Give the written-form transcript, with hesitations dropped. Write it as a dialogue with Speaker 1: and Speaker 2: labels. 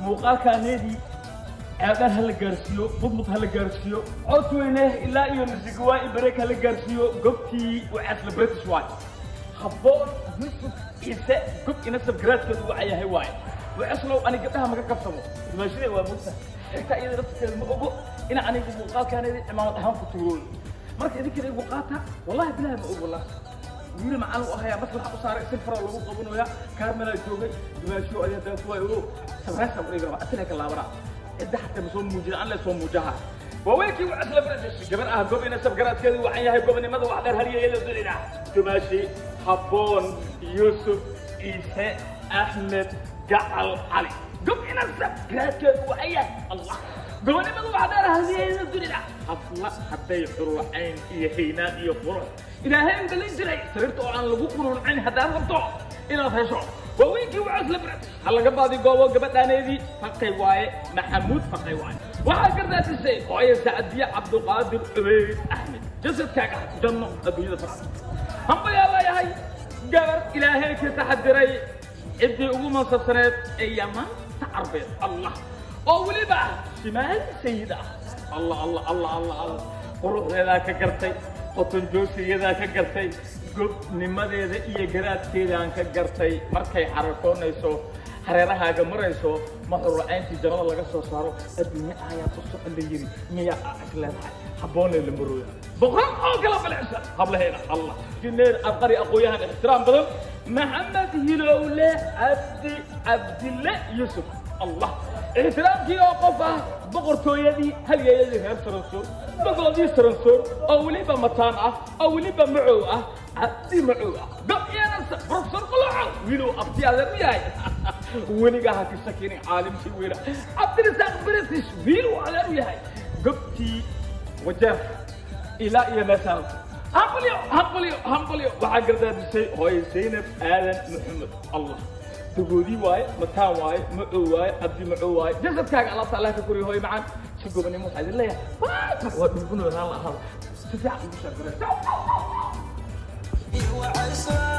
Speaker 1: Muuqaalkaaneedii Ceeldheer ha la gaarsiiyo, Mudmud ha la gaarsiiyo, Codweyne ilaa iyo Nasigawaay Bareek ha la gaarsiiyo. Gobtii Wacasla British waay, Habboon Yusuf Ciise, gob inasab garaadkeedu wacayahay waaye. Wacaslow, ani gabdhaha maga kabsamo, dumaashida waa mogta, xitaa iyada laftirkeeda ma ogo ina anigu muuqaalkaaneedii cimaamad ahaan ku tuurooyo. Marka idinkana igu qaata, wallahi bilahi ma og, wallahi wiil macalin u ahayaa, maslaxa u saaray, si fara lagu qabanaya. Kaarmelaa joogay dumaashiyo, adi haddaan kuwaay o sabraysa u dhigi rabaa, atilaa ka laabanaa cidda xataa ma soo muujina, an le soo muujaha. Waaweykii Wacasla British, gabar ah, gob ina sabgaraadkeedu wacan yahay, gobonimada wax dheer, halyayada dunida, dumaashi Habboon Yuusuf Ciise Axmed Gacal Cali, gob ina sabgaraadkeedu wacan yahay, Allah, gobonimada wax dheer, halyayada dunida. Habla hadday xuruucayn iyo haynaan iyo qurux Ilaahay u dhalin jiray, sariirta oo aan lagu quruuncin haddaad rabto inaad hesho, waaweykii Wacasla British ha laga baadi goobo gabadhaaneedii. Faqay waaye, Maxamuud Faqay waaye. Waxaa gardaadisay hooyo Sacdiye Cabduqaadir Cubeyd Axmed. Jasadkaaga janno, adduunyada farxad. Hambayaa leeyahay gabar Ilaahay ka taxadiray, ciddii ugu mansabsaneed ee Yamaanta Carbeed, Allah, oo weliba shimaal sayid ah. Allah, Allah, Allah, Allah, Allah, quruxdeedaa ka gartay, qoton joosigeedaa ka gartay, gobnimadeeda iyo garaadkeedaan ka gartay. Markay xarakoonayso, hareerahaaga marayso, ma xurucayntii jannada laga soo saaro, adduunye ayaa u socon la yiri, miyaa aa is leedahay? Habboonee la marooya boqol oo kala balicsan hablaheena. Allah, jineer abqari, aqoon-yahan ixtiraam badan, Maxamed Hilowle Cabdi Cabdille Yuusuf. Allah, ixtiraamkii oo qof ah, boqortooyadii halyeeyadii reer Saransoor, bogoodii Saransoor, oo weliba mataan ah, oo weliba macow ah, Cabdi macow ah, gob iyanasa Professor Qolocow, wiilow abti adeer u yahay, weligaa ha ka shakinin caalimkii weyna Cabdirasaaq British, wiilow adeer u yahay, gobtii Wajeer ilaa iyo meeshaan. Hambalyo, hambalyo, hambalyo. Waxaa gardaadisay hooyo Zaynab Aadan Maxamed. Allah, dagoodii waaye, mataan waaye, macow waaye, Cabdi macow waaye. Jasadkaaga alaabta Allah ka koriyo, hooyo macaan. Si gobanimo waxaa idin leeyahay, waa dhulbunoo raan la ahaada, si fiican ugu sheergaray.
Speaker 2: Iyo wacasla.